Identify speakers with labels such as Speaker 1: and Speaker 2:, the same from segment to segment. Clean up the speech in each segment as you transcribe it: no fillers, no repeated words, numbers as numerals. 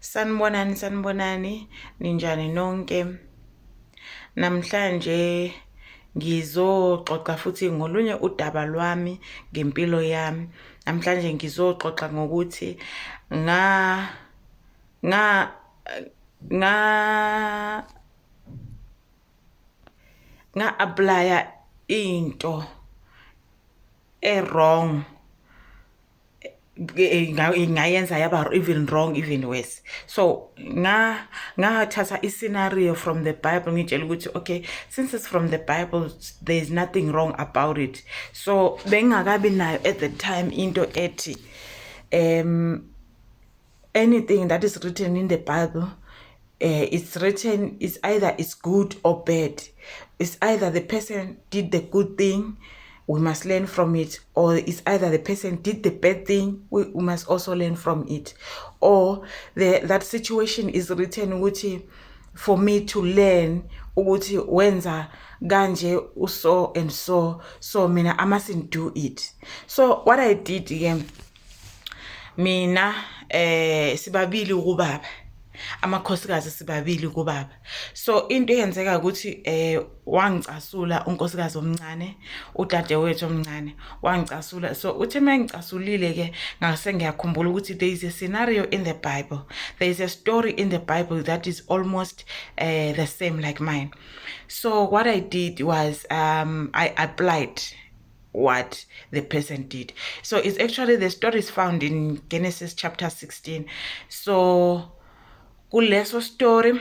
Speaker 1: Sanibonani, sanibonani, ninjani nonke? Namhlanje ngizoxoxa futhi ngolunye udaba lwami ngempilo yami. Namhlanje ngizoxoxa ngokuthi nga nga nga nga-aplaya into e-wrong, ngayenza yaba even wrong, even worse. So ngathatha i-scenario from the Bible, ngitshela ukuthi okay, since it's from the Bible, there is nothing wrong about it. So bengingakabi nayo at the time into ethi anything that is written in the Bible, it's written, it's either it's good or bad. It's either the person did the good thing, we must learn from it, or it's either the person did the bad thing, we must also learn from it, or that situation is written ukuthi for me to learn ukuthi wenza kanje uso and so, so mina I mustn't do it. So what I did ke mina, sibabili kubaba, amakhosikazi sibabili kubaba. So into eyenzeka ukuthi wangicasula unkosikazi omncane, udadewethu omncane wangicasula. So uthe mangicasulile ke, ngase ngiyakhumbula ukuthi there is a scenario in the Bible, there is a story in the Bible that is almost the same like mine. So what I did was I applied what the person did. So it's actually, the story is found in Genesis chapter 16. So kuleso story,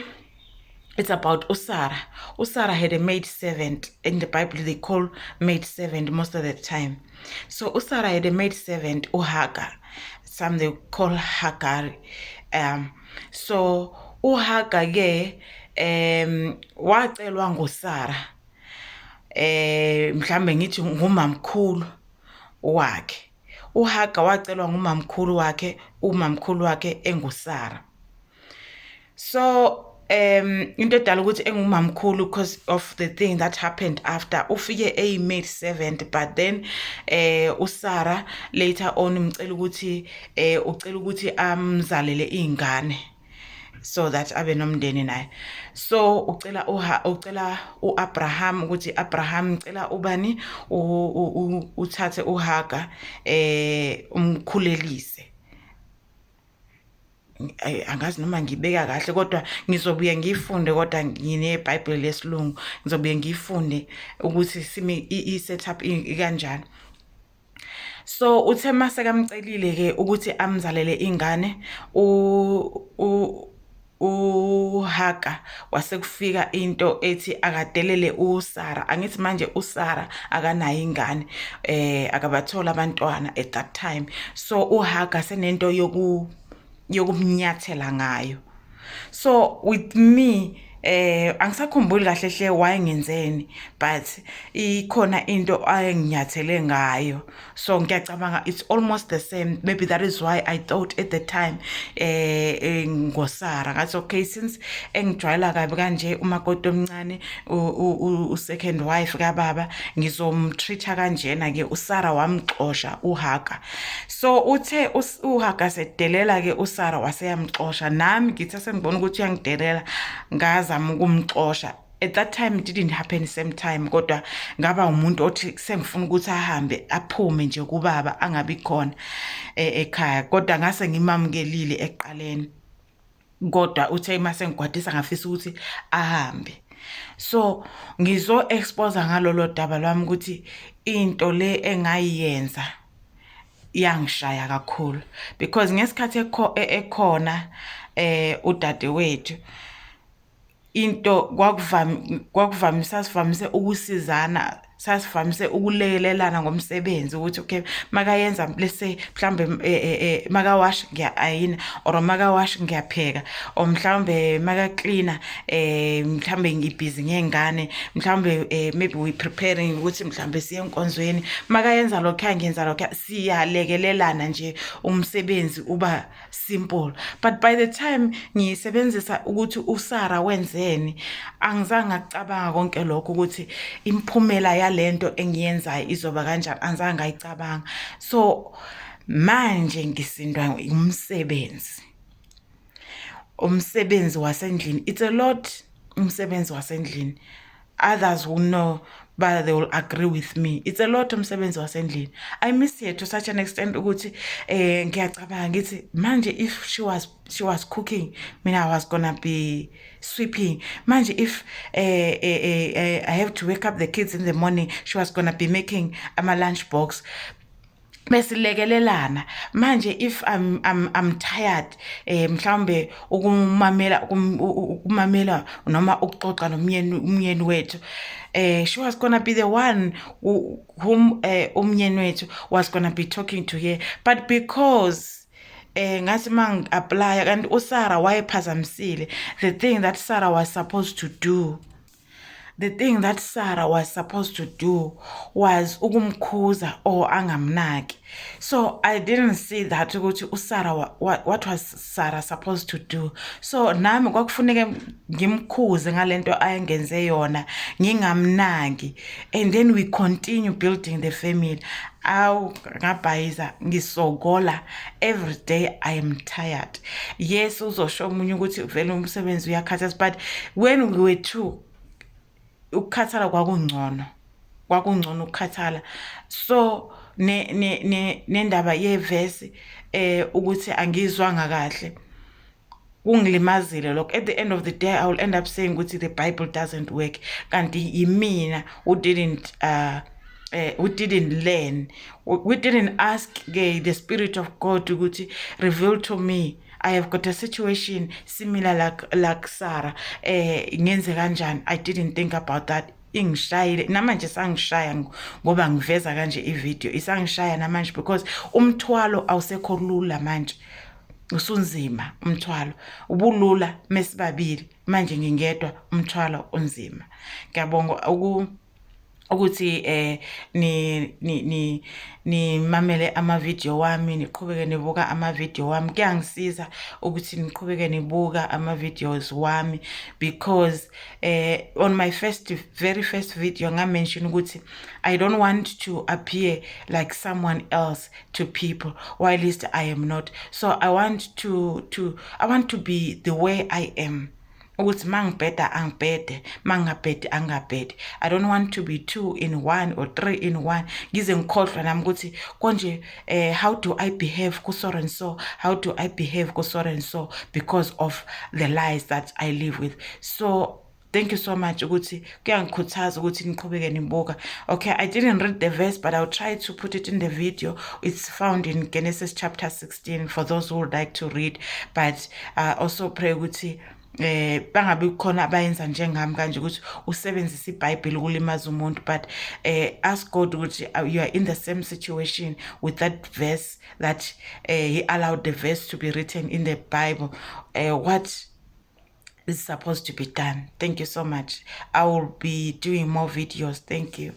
Speaker 1: it's about uSarah. USarah had a maid servant. In the Bible, they call maid servant most of the time. So uSarah had a maid servant, uHagar. Some they call Hagar. So uHagar ke wacelwa nguSarah. Mhlambe ngithi ngumamkhulu wakhe. UHagar wacelwa ngumamkhulu wakhe, umamkhulu wakhe enguSarah. So into edala ukuthi engumamkhulu, because of the thing that happened after ufike eyi maid servant, but then uSarah later on umcela ukuthi ucela ukuthi amzalele izingane so that abe nomndeni naye. So ucela uha ucela uAbraham ukuthi, "Abraham, ngicela ubani uthathe uHagar, umkhulelise." Angazi noma ngibeka kahle, kodwa ngizobuye ngiyifunde, kodwa ngineBhayibheli lesilungu, ngizobuye ngiyifunde ukuthi simi i-setup ikanjani. So uthe mase kamcelile ke ukuthi amzalele ingane u uHagar, wasekufika into ethi akadelele uSara. Angithi manje uSara akanayo ingane, akabathola abantwana at that time. So uHagar senento yokumnyathela ngayo. So with me, angisakhumbuli kahle hle wayengenzeni, but ikhona into ayenginyathele ngayo. So ngiyacabanga it's almost the same. Maybe that is why I thought at the time ngoSara, ngathi okay, since engijwayela kabi kanje umakoti omncane, u second wife kababa, ngizomtreat kanjena ke. uSara wamxosha uHagar. So uthe uHagar sedelela ke uSara, waseyamxosha. Nami ngithi sengibona ukuthi uyangidelela, ngazama ukumxosha. At that time it didn't happen same time, kodwa ngaba umuntu othi sengifuna ukuthi ahambe, aphume nje kubaba, angabi khona ekhaya, kodwa ngase ngimamukelile ekuqaleni. Kodwa uthe mase ngigwadisa, ngafisa ukuthi ahambe. So ngizo expose ngalolo daba lwami ukuthi into le engayiyenza yangishaya kakhulu, because ngesikhathi ekhona udadewethu, into kwakuvamisa sasivamise ukusizana, sasivamise ukulekelelana ngomsebenzi ukuthi okay, makayenza, let's say mhlambe makawasha ngiya-ayina, or makawasha ngiyapheka, or mhlawumbe makaklina, mhlambe ngibhizi ngey'ngane, mhlawumbe maybe we preparing ukuthi mhlambe siye enkonzweni, makayenza lokhuya, ngiyenza lokhuya, siyalekelelana nje, umsebenzi uba simple. But by the time ngiyisebenzisa ukuthi uSara wenzeni, angizange ngakucabanga konke lokho ukuthi imiphumela yalento engiyenzayo izoba kanjani, angizange ngayicabanga. So manje ngisindwa umsebenzi. Umsebenzi wasendlini, it's a lot umsebenzi wasendlini. Others will know, but they will agree with me, it's a lot umsebenzi wasendlini. I miss her to such an extent ukuthi ngiyacabanga ngithi manje if she was cooking, mina I was gonna be sweeping. Manje if I have to wake up the kids in the morning, she was gonna be making ama lunch box. Besilekelelana. Manje if I'm tired, mhlawumbe ukumamela noma ukuxoxa nomyeni, umyeni wethu, she was gonna be the one whom umyeni wethu was gonna be talking to her. But because ngathi mangi-apply kanti uSarah wayephazamisile, the thing that Sarah was supposed to do, the thing that Sarah was supposed to do was ukumkhuza or angamnaki. So I didn't see that ukuthi uSarah, what was Sarah supposed to do? So nami kwakufuneka ngimkhuze ngalento ayengenze yona, ngingamnaki, and then we continue building the family. Awu, ngabhayiza, ngisokola every day. I am tired. Yes, uzosho omunye ukuthi vele umsebenzi uyakhathaza, but when we were two, ukukhathala kwakungcono, kwakungcono ukukhathala. So ne ne ne nendaba yevesi ukuthi angizwanga kahle kungilimazile lokho. At the end of the day, I will end up saying ukuthi the Bible doesn't work, kanti yimina who didn't learn, we didn't ask the spirit of God ukuthi reveal to me, I have got a situation similar like Sarah, ngenze kanjani? I didn't think about that. Ingishayile namanje, sangishaya ngoba ngiveza kanje ivideo, isangishaya namanje because umthwalo awusekho lula manje, usunzima umthwalo. Ubulula mesibabili, manje ngingedwa, umthwalo unzima. Ngiyabonga ukuthi ni ni ni nimamele ama video wami, niqhubeke nibuka ama video wami. Kuyangisiza ukuthi niqhubeke nibuka ama videos wami because on my first very first video nga mention ukuthi I don't want to appear like someone else to people while I am not. So I want to be the way I am, ukuthi mangibheda angibhede, mangingabhedi angabhedi. I don't want to be two in one or three in one, ngize ngikhohlwa nami ukuthi konje how do I behave ku so and so, how do I behave ku so and so, because of the lies that I live with. So thank you so much ukuthi kuyangikhuthaza ukuthi niqhubeke nibuka. Okay, I didn't read the verse, but I'll try to put it in the video. It's found in Genesis chapter 16 for those who would like to read. But also pray ukuthi bangabi khona abayenza njengami kanje ukuthi usebenzise iBhayibheli ukulimaza umuntu, but ask God ukuthi you are in the same situation with that verse that he allowed the verse to be written in the Bible, what is supposed to be done. Thank you so much. I will be doing more videos. Thank you.